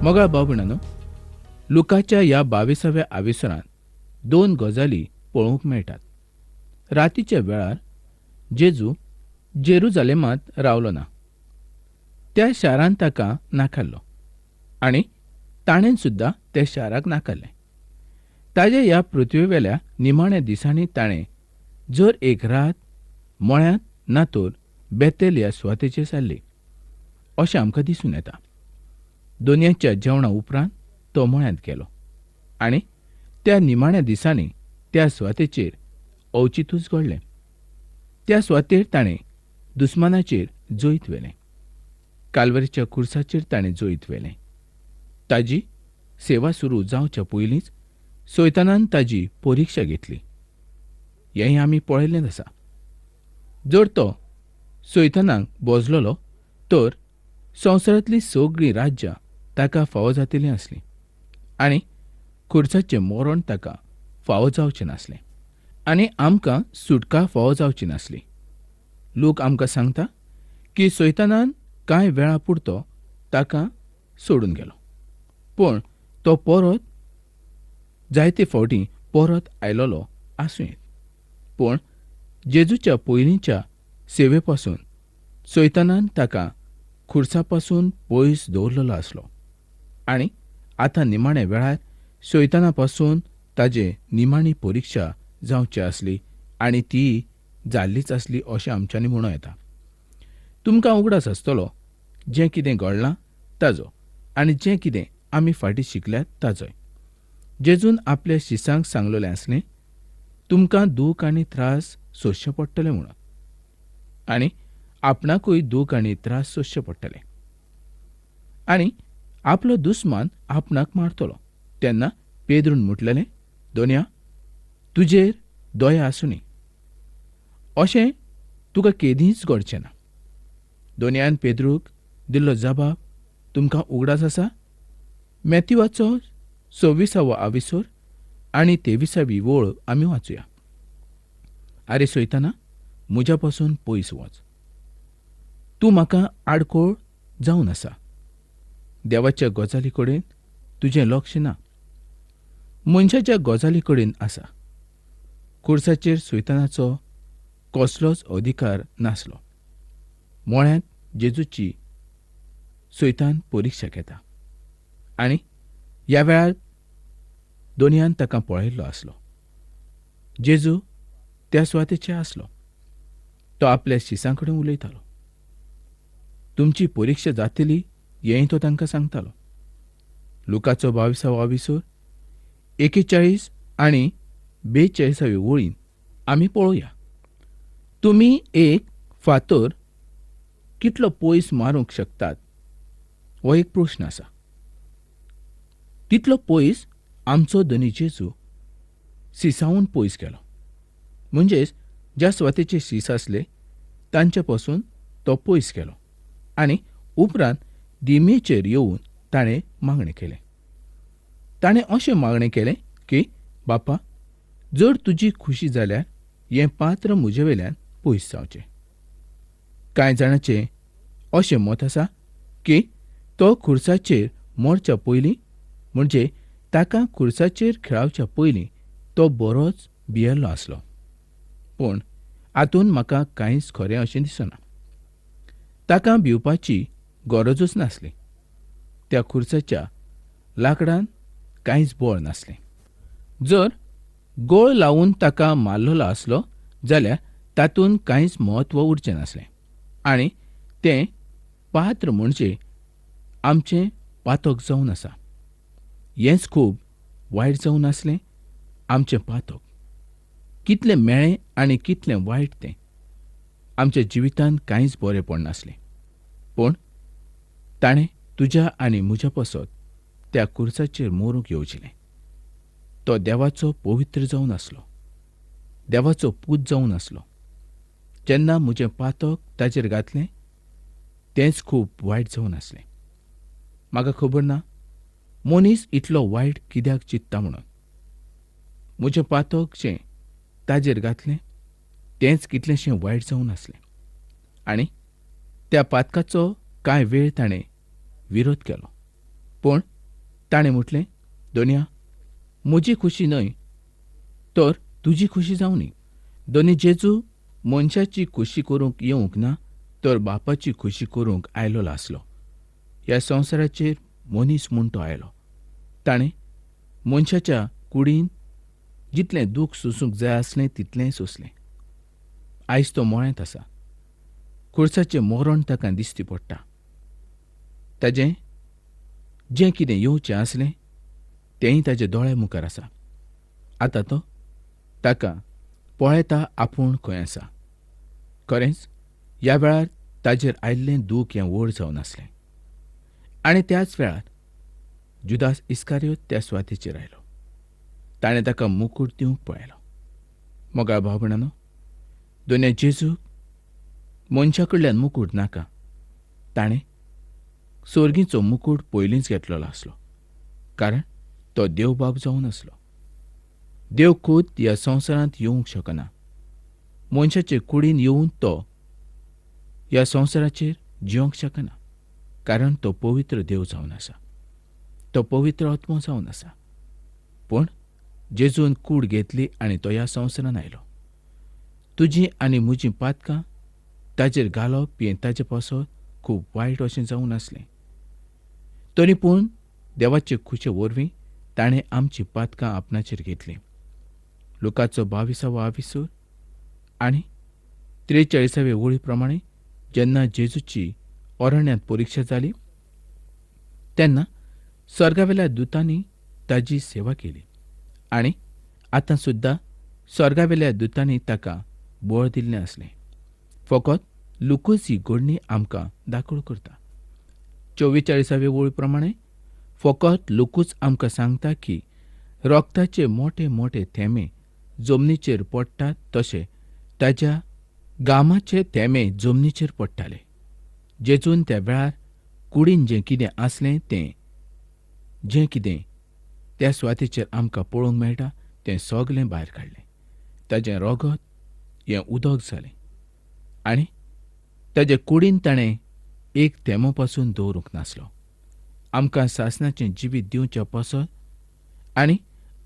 मोगाळ भाव भयणांनो, लुकाच्या ह्या 22व्या आविसरांत दोन गजाली पळोवंक मेळटात. रातीच्या वेळार जेजू जेरुजालेमांत रावलो ना, त्या शारान ताका नाकारलो आनी ताणें सुद्दां त्या शाराक नाकारलें. ताज्या ह्या पृथ्वीवेल्या निमाण्या दिसांनी ताणें जर एक रात मळ्यांत ना तर बेतेल ह्या सुवातेचेर सारली अशें आमकां दिसून येता. दोनयांच्या जेवणा उपरांत तो मळ्यांत गेलो आनी त्या निमाण्या दिसांनी त्या सुवातेचेर अवचितूच घडलें. त्या सुवातेर ताणें दुस्मानाचेर जैत व्हेलें. कालवरीच्या खुर्साचेर ताणें जैत व्हेलें. ताजी सेवा सुरू जावच्या पयलींच सैतानान ताजी परिक्षा घेतली, हेंय आमी पळयल्लें आसा. जर तो सैतानाक बजलोलो तर संवसारांतलीं सगळीं राज्यां ताका फावो जातलीं आसलीं आनी खुर्साचें मरण ताका फावो जावचें नासलें आनी आमकां सुटका फावो जावची नासली. लोक आमकां सांगता की सैतानान कांय वेळा पुरतो ताका सोडून गेलो, पूण तो परत जायते फावटी परत आयलोलो आसूं येत. पूण जेजूच्या पयलींच्या सेवे पासून सैतानान ताका खुर्सा पासून पयस दवरलेलो आसलो आनी आतां निमाण्या वेळार सैताना पासून ताजे निमाणी परिक्षा जावची आसली आनी ती जाल्लीच आसली अशें आमच्यांनी म्हणूं येता. तुमकां उगडास आसतलो जें कितें घडलां ताजो आनी जें कितें आमी फाटीं शिकल्यात ताजोय. जेजून आपल्या शिसांक सांगलेलें आसलें, तुमकां दूख आनी त्रास सोंसचे पडटले म्हणून आनी आपणाकूय दूख आनी त्रास सोंसचे पडटले आनी आपलो दुस्मान आपणाक मारतलो. तेन्ना पेद्रून म्हटलेलें, दोनया तुजेर दया आसूनी, अशें तुका केदींच घडचें ना. दोनयान पेद्रूक दिल्लो जबाब तुमकां उगडास आसा? मॅथ्यूवाचो 26वो आविसोर आनी 23वी वळ आमी वाचुया. आरे सैताना, म्हज्या पासून पयस वच, तूं म्हाका आडखळ जावन आसा. देवाच्या गजाली कडेन तुजें लक्ष ना, मनशाच्या गजाली कडेन आसा. खुर्साचेर सैतानाचो कसलोच अधिकार नासलो. मळ्यांत जेजूची सैतान परिक्षा घेता आनी ह्या वेळार दोनयान ताका पळयल्लो आसलो. जेजू त्या सुवातेचेर आसलो. तो आपल्या शिसां कडेन उलयतालो. तुमची परिक्षा जातली हेंय तो तांकां सांगतालो. लुकाचो 22वो आविसोर 41 आनी 42वी वळीन आमी पळोवया. तुमी एक फातर कितलो पयस मारूंक शकतात हो एक प्रश्न आसा. तितलो पयस आमचो धनी जेजू सिसावून पयस गेलो. म्हणजेच ज्या सुवातेचे शीस आसले तांचे पासून तो पयस गेलो आनी उपरांत दिमेचेर येवन ताणें मागणें केलें. ताणें अशें मागणें केलें की बापा, जर तुजी खुशी जाल्यार हें पात्र म्हजे वेल्यान पयस जावचें. कांय जाणांचें अशें मत आसा की तो खुर्साचेर मरच्या पयलीं, म्हणजे ताका खुर्साचेर खेळावच्या पयलीं तो बरोच भियेल्लो आसलो. पूण हातूंत म्हाका कांयच खरें अशें दिसना. ताका भिवपाची गरजूच नासली. त्या खुर्साच्या लाकडान कांयच बळ नासलें. जर गोळ लावन ताका मारलेलो आसलो जाल्यार तातूंत कांयच म्हत्व उरचें नासलें आनी तें पात्र म्हणजे आमचें पातक जावन आसा. हेंच खूब वायट जावन आसलें आमचें पातक. कितलें मेळें आनी कितलें वायट तें. आमच्या जिवितांत कांयच बरेंपण नासलें, पूण ताणें तुज्या आनी म्हज्या पासत त्या खुर्साचेर मरूंक येवजिलें. तो देवाचो पवित्र जावन आसलो, देवाचो पूत जावन आसलो. जेन्ना म्हजें पातक ताचेर घातलें तेंच खूब वायट जावन आसलें. म्हाका खबर ना मनीस इतलो वायट कित्याक चिंतता म्हणून. म्हजें पातक जें ताजेर घातलें तेंच कितलेंशें वायट जावन आसलें आनी त्या पातकाचो कांय वेळ ताणें विरोध केलो, पूण ताणें म्हटलें, दोनया, म्हजी खुशी न्हय तर तुजी खुशी जावनी. दोनी जेजू मनशाची खुशी करूंक येवंक ना तर बापाची खुशी करूंक आयलोलो आसलो. ह्या संवसाराचेर मनीस म्हूण तो आयलो. ताणें मनशाच्या कुडीन जितलें दूख सोसूंक जाय आसलें तितलेंय सोंसलें. आयज तो मळ्यांत आसा. खुर्साचें मरण ताका दिश्टी पडटा. ताजें जें कितें येवचें आसलें तेंय ताजे दोळ्या मुखार आसा. आतां तो ताका पळयता आपूण खंय आसा. खरेंच ह्या वेळार ताजेर आयिल्लें दूख हें व्हड जावन आसलें. आनी त्याच वेळार जुदास इस्कारियोत त्या सुवातेचेर आयलो. ताणें ताका मुकूट दिवंक पळयलो. मोगाळ भाव भयणांनो, दोनया जेजूक मनशा कडल्यान मुकूट नाका. ताणें सोर्गीचो मुकूट पयलींच घेतलेलो आसलो, कारण तो देवबाब जावन आसलो. देव खूद ह्या संवसारांत येवंक शकना. मनशाचे कुडीन येवन तो ह्या संवसाराचेर जिवंक शकना, कारण तो पवित्र देव जावन आसा. तो पवित्र आत्मो जावन आसा. पूण जेजून कूड घेतली आनी तो ह्या संवसारांत आयलो. तुजी आनी म्हजीं पातकां ताजेर घालप हें ताजे पासत खूब वायट अशें जावन आसलें. तरी पूण देवाचे खुशे वरवीं ताणें आमचीं पातकां आपणाचेर घेतलीं. लुकाचो 22वो आविसूर आनी 43वे वळी प्रमाणे जेन्ना जेजूची अरण्यांत परिक्षा जाली तेन्ना स्वर्गावेल्या दुतांनी ताजी सेवा केली आनी आतां सुद्दां स्वर्गावेल्या दुतांनी ताका बळ दिल्लें आसलें. फकत लुकूच ही घडणी आमकां दाखल करता. 44वे वळी प्रमाणे फकत लुकूच आमकां सांगता की रक्ताचे मोठे मोठे थेंबे जमनीचेर पडटात तशे ताज्या गामाचे थेंबे जमनीचेर पडटाले. जेजून त्या वेळार कुडीन जें कितें आसलें तें जें कितें त्या सुवातेचेर आमकां पळोवंक मेळटा तें सगलें भायर काडलें. ताजें रगत हें उदक जालें आनी ताजे कुडीन ताणें एक थेंबो पासून दवरूंक नासलो. आमकां सासणाचें जिवीत दिवच्या पासत आनी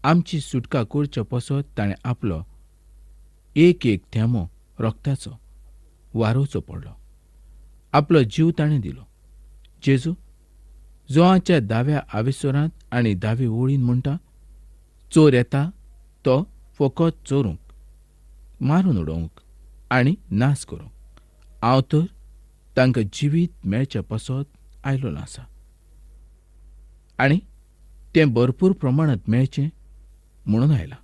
आमची सुटका करच्या पासत ताणें आपलो एक एक थेंबो रक्ताचो वारोवचो पडलो. आपलो जीव ताणें दिलो. जेजू जोवाच्या दाव्या आवेसोरांत आनी दावे ओळीन म्हणटा, चोर येता तो फकत चोरूंक, मारून उडोवंक आनी नाश करूंक. हांव तर तांकां जिवीत मेळच्या पासत आयलोलो आसा आनी तें भरपूर प्रमाणांत मेळचें म्हणून आयलां.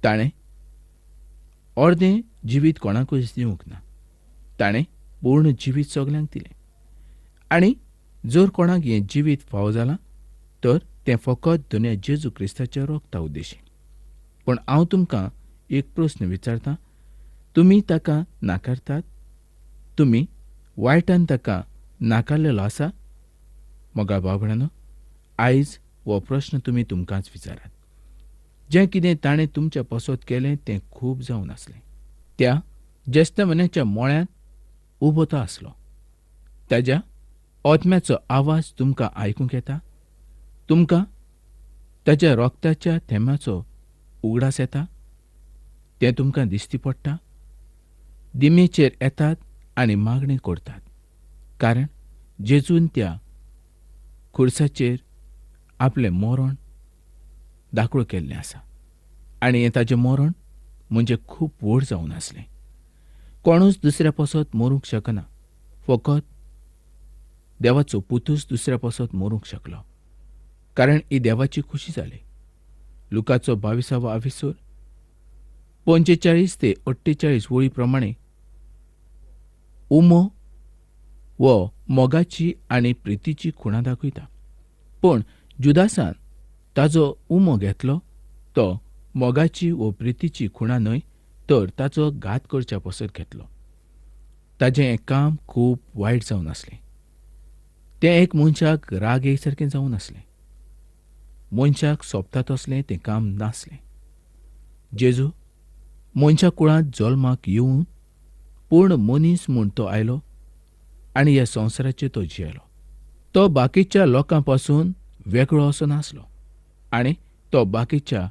ताणें अर्दें जिवीत कोणाकूच दिवंक ना. ताणें पूर्ण जिवीत सगल्यांक दिलें. आनी जर कोणाक हें जिवीत फावो जालां तर तें फकत दोनया जेजू क्रिस्ताच्या रक्ता उद्देशी. पूण हांव तुमकां एक प्रस्न विचारतां, तुमी ताका नाकारतात? तुमी वायटान ताका नाकारलेलो आसा? मोगा भाव भयणांनो, आयज हो प्रस्न तुमी तुमकांच विचारात. जें कितें ताणें तुमच्या पासत केलें तें खूब जावन आसलें. त्या जेस्तमन्याच्या मळ्यांत उबो तो आसलो. ताज्या आत्म्याचो आवाज तुमकां आयकूंक येता? तुमकां ताज्या रक्ताच्या थेंब्याचो उगडास येता? तें तुमकां दिश्टी पडटा? दिमेचेर येतात आनी मागणी करतात, कारण जेजून त्या खुर्साचेर आपलें मरण दाखलो केल्लें आसा आनी हें ताजें मरण म्हणजे खूब व्हड जावन आसलें. कोणूच दुसऱ्या पासत मरूंक शकना. फकत देवाचो पुतूच दुसऱ्या पासत मरूंक शकलो, कारण ही देवाची खुशी जाली. लुकाचो 22वो आविसूर 45 ते 48 वळी प्रमाणे उमो वो मोगाची आनी प्रितीची खुणा दाखयता. पूण जुदासान ताजो उमो घेतलो तो मोगाची वो प्रितीची खुणा न्हय तर ताचो घात करच्या पासत घेतलो. ताजें हें काम खूब वायट जावन आसलें. तें एक मनशाक राग येयसारकें जावन आसलें. मनशाक सोबता तसलें तें काम नासलें. जेजू मनशा कुळांत जल्माक येवन पूर्ण मनीस म्हूण तो आयलो आनी ह्या संवसाराचेर तो जियेलो. तो बाकीच्या लोकां पासून वेगळो असो नासलो आनी तो बाकीच्या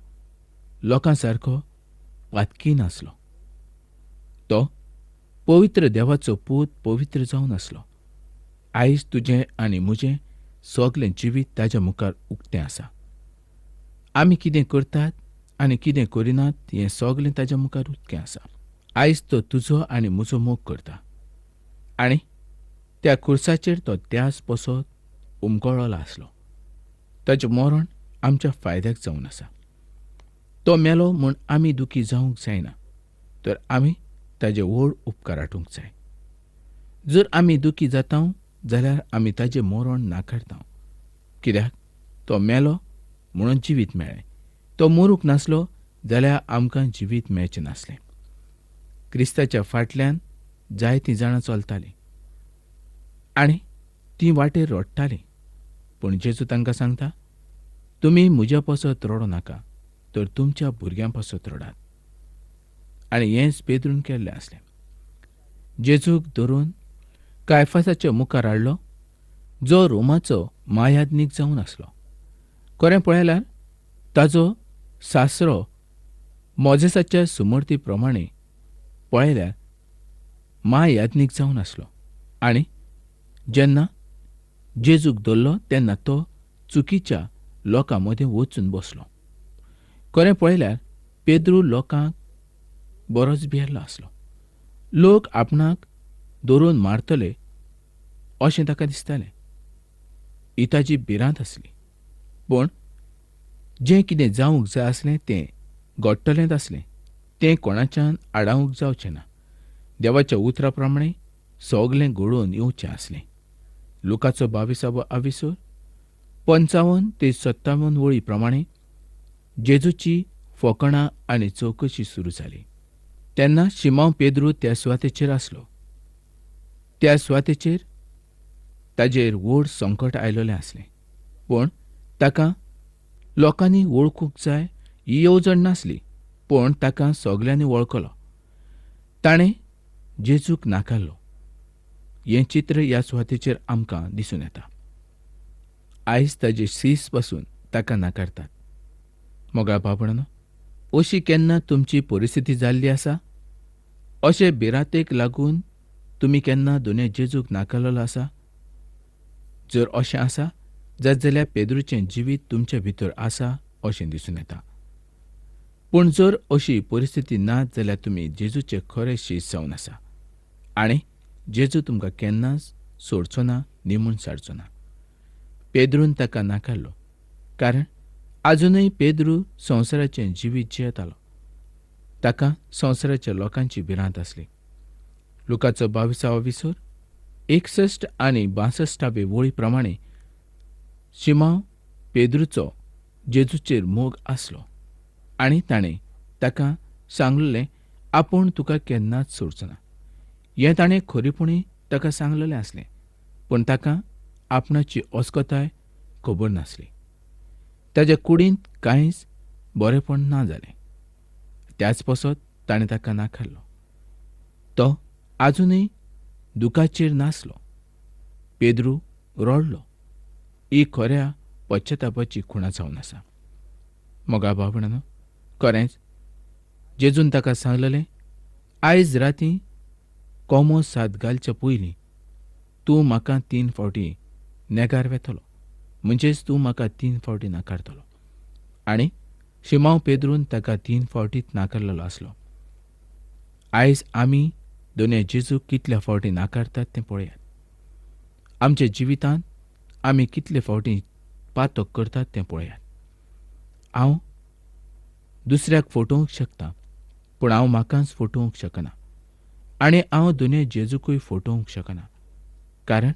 लोकां सारको पातकी नासलो. तो पवित्र देवाचो पूत पवित्र जावन आसलो. आयज तुजें आनी म्हजें सगलें जिवीत ताज्या मुखार उक्तें आसा. आमी कितें करतात आनी कितें करिनात हें सगलें ताज्या मुखार उक्तें आसा. आयज तो तुजो आनी म्हजो मोग करता आनी त्या खुर्साचेर तो त्याच पसत उमकळलो आसलो. ताचें मरण आमच्या फायद्याक जावन आसा. तो मेलो म्हूण आमी दुखी जावंक जायना, तर आमी ताजे व्हड उपकार आठोवंक जाय. जर आमी दुखी जाता जाल्यार आमी ताजें मरण नाकारता, कित्याक तो मेलो म्हणून जिवीत मेळ्ळें. तो मरूंक नासलो जाल्यार आमकां जिवीत मेळचें नासलें. क्रिस्ताच्या फाटल्यान जायतीं जाणां चलतालीं आनी तीं वाटेर रडटालीं, पूण जेजू तांकां सांगता, तुमी म्हज्या पासत रडो नाका, तर तुमच्या भुरग्यां पासत रडात. आनी हेंच पेद्रून केल्लें आसलें. जेजूक धरून कायफासाच्या मुखार हाडलो, जो रोमाचो मायाज्ञीक जावन आसलो. खरें पळयल्यार ताजो सासरो मोजेसाच्या सुमर्ती प्रमाणे पळयल्यार मायाज्ञीक जावन आसलो आनी जेन्ना जेजूक धरलो तेन्ना तो चुकीच्या लोकां मदें वचून बसलो. खरें पळयल्यार पेद्रू लोकांक बरोच भियेल्लो आसलो. लोक आपणाक धरून मारतले अशें ताका दिसतालें. ही ताजी भिरांत आसली. पूण जें कितें जावंक जाय आसलें तें घडटलेंच आसलें. तें कोणाच्यान आडावंक जावचें ना. देवाच्या उतरा प्रमाणे सगलें घडोवन येवचें आसलें. लुकाचो 22वो आविसोर 55 ते 57 वळी प्रमाणे जेजूची फकाणां आनी चवकशी सुरू जाली. तेन्ना शिमांव पेद्रू त्या सुवातेचेर आसलो. त्या सुवातेचेर ताजेर व्हड संकट आयलेलें आसलें, पूण ताका लोकांनी वळखूंक जाय ही येवजण नासली. पूण ताका सगल्यांनी वळखलो. ताणें जेजूक नाकारलो. हें चित्र ह्या सुवातेचेर आमकां दिसून येता. आयज ताजे शीस पासून ताका नाकारतात. मोगाळ भावणानो, अशी केन्ना तुमची परिस्थिती जाल्ली आसा? अशे भिरांतेक लागून तुमी केन्ना दोनूय जेजूक नाकारलेलो आसा? जर अशें आसा जात जाल्यार पेद्रूचें जिवीत तुमचे भितर आसा अशें दिसून येता. पूण जर अशी परिस्थिती ना जाल्यार तुमी जेजूचे खरे शीस जावन आसा आनी जेजू तुमकां केन्नाच सोडचो ना, निमून साडचो ना. पेद्रून ताका नाकारलो, कारण आजुनूय पेद्रू संवसाराचें जिवीत जियेतालो. ताका संवसाराच्या लोकांची भिरांत आसली. लुकाचो 22वो विसोर 61 आनी 62 वळी प्रमाणे शिमांव पेद्रूचो जेजूचेर मोग आसलो आनी ताणें ताका सांगलें, आपूण तुका केन्नाच सोडचो ना. हें ताणें खरेपणी ताका सांगलेलें आसलें, पूण ताका आपणाची अस्कताय खबर नासली. ताज्या कुडींत कांयच बरेपण ना जालें. त्याच पसत ताणें ताका नाकारलो. तो आजुनूय दुखाचेर नासलो. पेद्रू रडलो. ही खऱ्या पश्चातापाची खुणा जावन आसा. मोगा भावणानो, खरेंच जेजून ताका सांगलेलें, आयज राती कोमो साद घालच्या पयलीं तूं म्हाका 3 फावटी नेगार वेतलो, म्हणजेच तूं म्हाका 3 फावटी नाकारतलो. आनी शिमांव पेद्रून ताका 3 फावटीत नाकारलेलो आसलो. आयज आमी दोनूय जेजूक कितल्या फावटी नाकारतात तें पळयात. आमच्या जिवितांत आमी कितले फावटी पातक करतात तें पळयात. हांव दुसऱ्याक फटोवंक शकता, पूण हांव म्हाकाच फटोवंक शकना आनी हांव दोनूय जेजूकूय फटोवंक शकना, कारण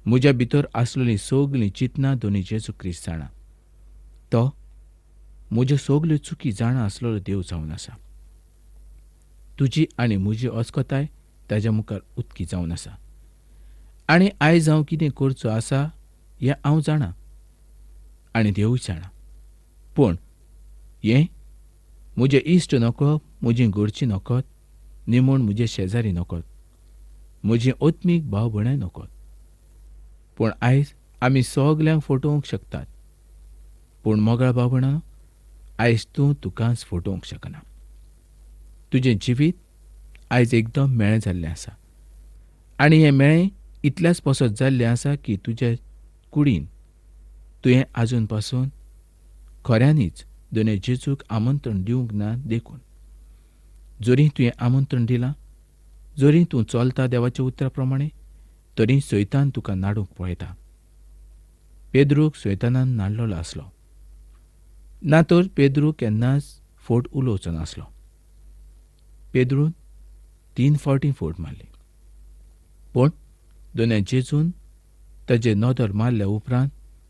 म्हज्या भितर आसलेलीं सगलीं चिंतनां दोनूय जेजू क्रिस्त जाणा. तो म्हज्यो सगल्यो चुकी जाणा आसलेलो देव जावन आसा. तुजी आनी म्हजी अस्कताय ताज्या मुखार उदकी जावन आसा आनी आयज हांव कितें करचो आसा हें हांव जाणा आनी देवूय जाणा. पूण हें म्हजे इश्ट नकळो, म्हजी घरची नकत, निमूण म्हजे शेजारी नकत, म्हजी आत्मीक भाव भयणाय नकत, पूण आयज आमी सगल्यांक फटोवंक शकतात, पूण मोगाळ भावणां, आयज तूं तुकाच फटोवंक शकना. तुजें जिवीत आयज एकदम मेळें जाल्लें आसा आनी हें मेळें इतल्याच पसत जाल्लें आसा की तुज्या कुडीन तुवें आजून पासून खऱ्यांनीच दोने जेजूक आमंत्रण दिवंक ना. देखून जरी तुवें आमंत्रण दिलां, जरी तूं चलता देवाच्या उतरा प्रमाणे, तरी सैतान तुका नाडूंक पळयता. पेद्रूक सैतानान नाडलेलो आसलो ना तर पेद्रू केन्नाच फोट उलोवचो नासलो. पेद्रून 3 फावटीं फोट मारली, पूण दोन्या जेजून ताजे नदर मारल्या उपरांत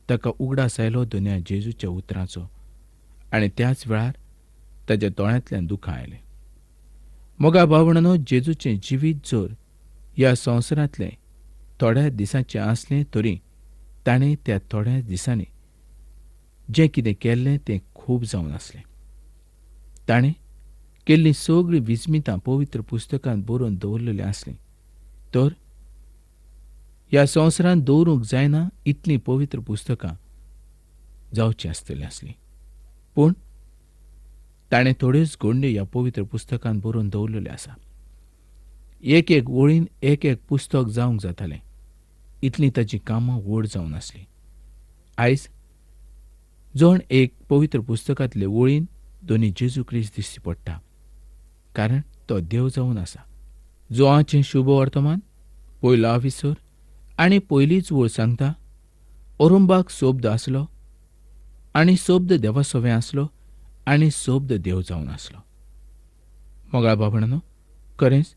ताका उगडास आयलो दोन्या जेजूच्या उतरांचो आनी त्याच वेळार ताज्या दोळ्यांतल्यान दुखां आयलें. मोगा भावणानो, जेजूचें जिवीत जर ह्या संवसारांतलें थोड्या दिसांचें आसलें तरी ताणें त्या थोड्या दिसांनी जें कितें केल्लें तें खूब जावन आसलें. ताणें केल्लीं सगळीं विस्मितां पवित्र पुस्तकांत बरोवन दवरलेलीं आसलीं तर ह्या संवसारांत दवरूंक जायना इतलीं पवित्र पुस्तकां जावचीं आसतलीं आसलीं, पूण ताणें थोड्योच घडण्यो ह्या पवित्र पुस्तकांत बरोवन दवरलेल्यो आसा. एक एक वळीन एक एक पुस्तक जावंक जातालें इतलीं ताचीं कामां व्हड जावन आसलीं. आयज जण एक पवित्र पुस्तकांतले वळीन दोनी जेजू क्रिस्त दिश्टी पडटा, कारण तो देव जावन आसा. जोआचें शुभ वर्तमान पयलो आविसर आनी पयलीच वळ सांगता, ओरंबाक शब्द आसलो आनी शब्द देवासवें आसलो आनी शब्द देव जावन आसलो. मोगाळ बाबणानो, खरेंच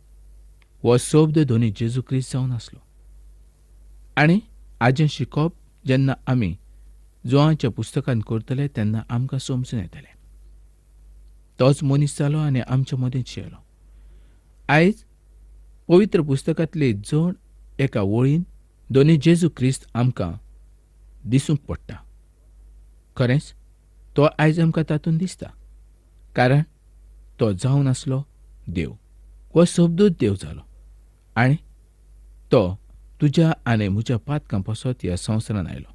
हो शब्द दोनी जेजू क्रिस्त जावन आसलो. आनी आजें शिकोवप जेन्ना आमी जोआच्या पुस्तकांत करतले तेन्ना आमकां समजून येतलें. तोच मनीस जालो आनी आमच्या मदें जियेलो. आयज पवित्र पुस्तकांतले जण एका वळीन दोनी जेजू क्रिस्त आमकां दिसूंक पडटा. खरेंच तो आयज आमकां तातूंत दिसता, कारण तो जावन आसलो देव. हो शब्दूच देव जालो आनी तो तुज्या आनी म्हज्या पातकां पासत ह्या संवसारांत आयलो.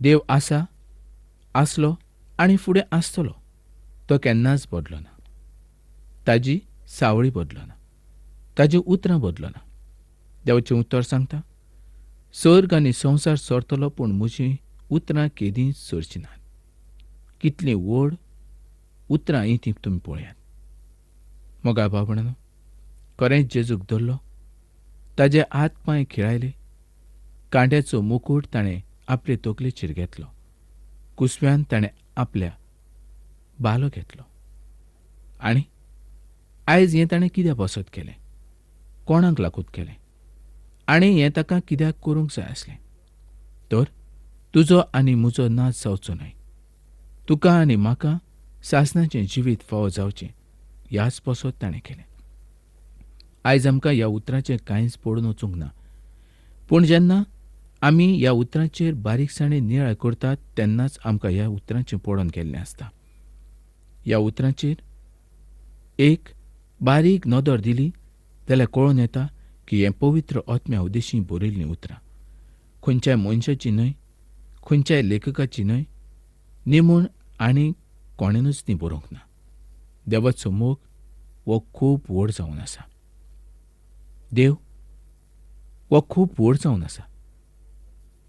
देव आसा, आसलो आनी फुडें आसतलो. तो केन्नाच बदलो ना, ताजी सावळी बदलो ना, ताजी उतरां बदलो ना. देवाचें उतर सांगता, सर्ग आनी संवसार सरतलो पूण म्हजीं उतरां केदींच सरचीं नात. कितलीं व्हड उतरां हीं तीं तुमी पळयात. मोगा बाबणानो, खरेंच जेजूक धरलो, ताजे हात पांय खिळायले, कांड्याचो मुकूट ताणें आपले तकलेचेर घेतलो, कुसव्यान ताणें आपल्या बालो घेतलो. आनी आयज हें ताणें कित्याक बसत केलें, कोणाक लागून केलें आनी हें ताका कित्याक करूंक जाय आसलें? तर तुजो आनी म्हजो नाच जावचो न्हय, तुका आनी म्हाका सासणाचें जिवीत फावो जावचें ह्याच पासत ताणें केलें. आयज आमकां ह्या उतराचें कांयच पडून वचूंक ना, पूण जेन्ना आमी ह्या उतरांचेर बारीकसाणेन नियाळ करतात तेन्नाच आमकां ह्या उतरांचें पडून गेल्लें आसता. ह्या उतरांचेर एक बारीक नदर दिली जाल्यार कळून येता की हें पवित्र आत्म्या उद्देशी बरयल्लीं उतरां खंयच्याय मनशाची न्हय, खंयच्याय लेखकाची न्हय, निमूण आनी कोणेनूच ती बरोवंक ना. देवाचो मोग हो खूब व्हड जावन आसा. देव हो खूब व्हड जावन आसा.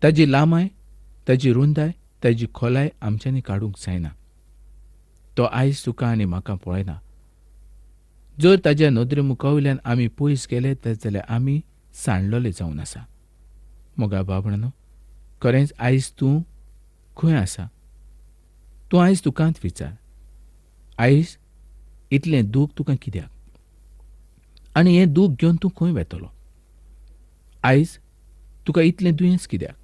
ताजी लांबाय, ताजी रुंदाय, ताजी खोलाय आमच्यांनी काडूंक जायना. तो आयज तुका आनी म्हाका पळयना. जर ताज्या नदरे मुखावयल्यान आमी पयस गेले तर जाल्यार आमी सांडलेले जावन आसा. मोगा बाबणानो, खरेंच आयज तूं खंय आसा? तूं आयज तुकांत विचार, आयज इतलें दूख तुका कित्याक आनी हें दूख घेवन तूं खंय वेतलो? आयज तुका इतलें दुयेंस कित्याक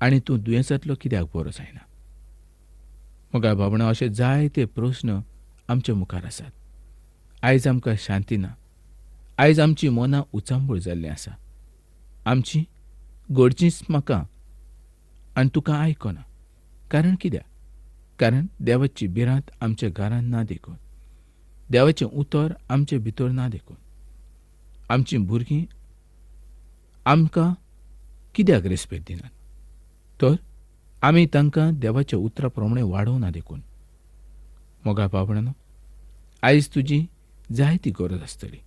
आनी तूं दुयेंसांतलो कित्याक बरो जायना? मोगा बाबणा, अशे जायते प्रस्न आमच्या मुखार आसात. आयज आमकां शांती ना. आयज आमची मनां उचांबळ जाल्लीं आसा. आमची गरजेच म्हाका आनी तुका आयकना. कारण कित्याक? कारण देवाची भिरांत आमच्या घरांत ना देखून, देवाचें उतर आमचे भितर ना देखून. आमचीं भुरगीं आमकां कित्याक रेस्पेद दिनात? तर आमी तांकां देवाच्या उतरा प्रमाणे वाडोवना देखून. मोगा भावणानो, आयज तुजी जायती गरज आसतली,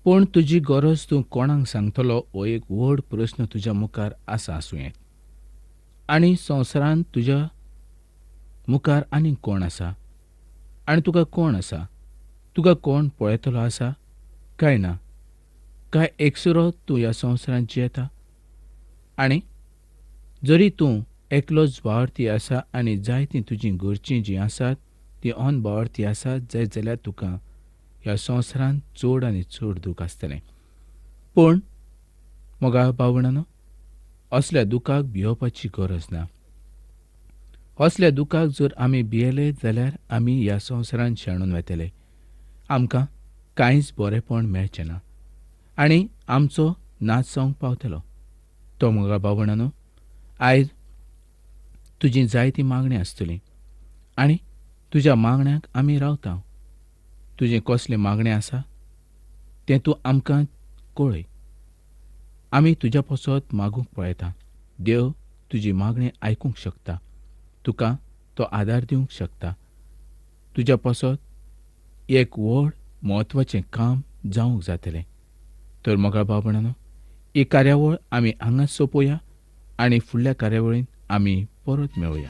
पूण तुजी गरज तूं कोणाक सांगतलो हो एक व्हड प्रस्न तुज्या मुखार आसा आसूं येत. आनी संवसारांत तुज्या मुखार आनीक कोण आसा आनी तुका कोण आसा, तुका कोण पळयतलो आसा काय ना, काय एकसुरो तूं ह्या संवसारांत जियेता? आनी जरी तूं एकलोच भावार्थी आसा आनी जायतीं तुजीं घरचीं जीं आसात तीं अनभावार्थी आसात जायत जाल्यार तुका ह्या संवसारांत चड आनी चड दूख आसतलें. पूण मोगा भावणानो, असल्या दुखाक भियोवपाची गरज ना. असल्या दुखाक जर आमी भियेले जाल्यार आमी ह्या संवसारांत शेणून वतले, आमकां कांयच बरेंपण मेळचें ना आनी आमचो नाच जावंक पावतलो. तो मोगा भावणानो, आयज तुजी जायती मागणी आसतली आनी तुज्या मागण्यांक आमी रावता. तुजें कसलें मागणें आसा तें तूं आमकां कळय, आमी तुज्या पासत मागूंक पळयता. देव तुजी मागणी आयकूंक शकता, तुका तो आदार दिवंक शकता. तुज्या पासत एक व्हड म्हत्वाचें काम जावंक जातलें. तर मोगा भावणानो, ही कार्यावळ आमी हांगाच सोंपोवया आनी फुडल्या कार्यावळींत आमी परत मेळुया.